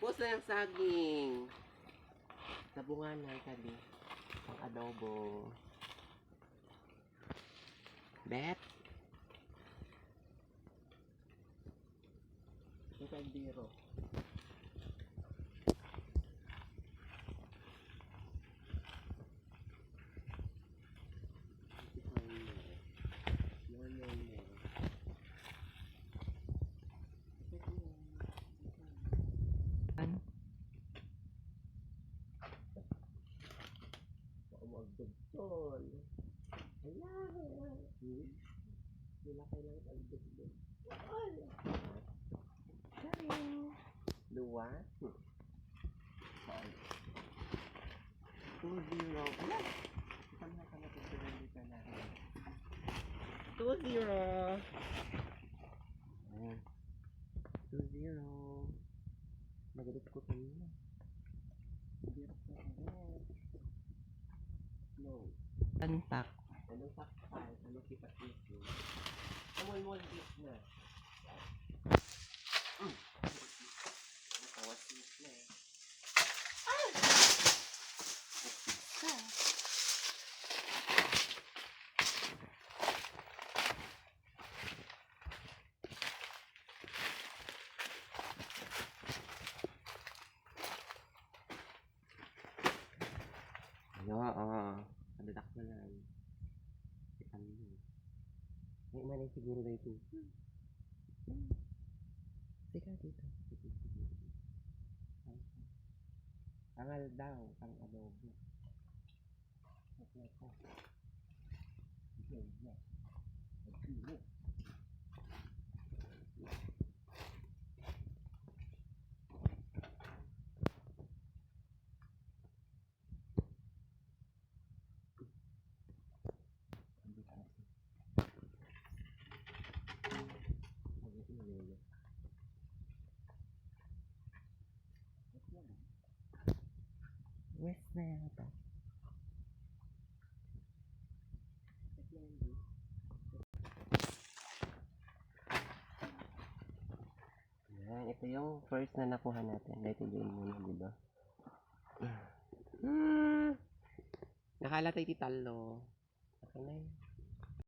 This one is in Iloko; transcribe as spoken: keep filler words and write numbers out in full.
Puso ng saging. Tabungan na kadi. Pang adobo. Bet. Ang kaldero. Ano? Baka mo agdugtol. Hala. Hmm? Wala kailangan agdugtol. Ay. Dua. Hmm. Saan? Two zero. Ala! Kita mo na kami kung pinanditan natin. Two zero. Ayan. Two zero. Magalit ko kanina. Zero ko kanina. No. Tantak. Ano sakpan? Ano kita ito? Amol mo ang na. Mm. Natawa si Miss na eh. Ano, ah, nadadakmalan. Si Anlo. May manay siguro na ito. Teka, dito. Angal daw ang adobo. West na yata. Yan, ito yung first na nakuha natin. Dahil ito yung muna, di ba? Hmm. Nakala tayo ti tallo. Akin na yun.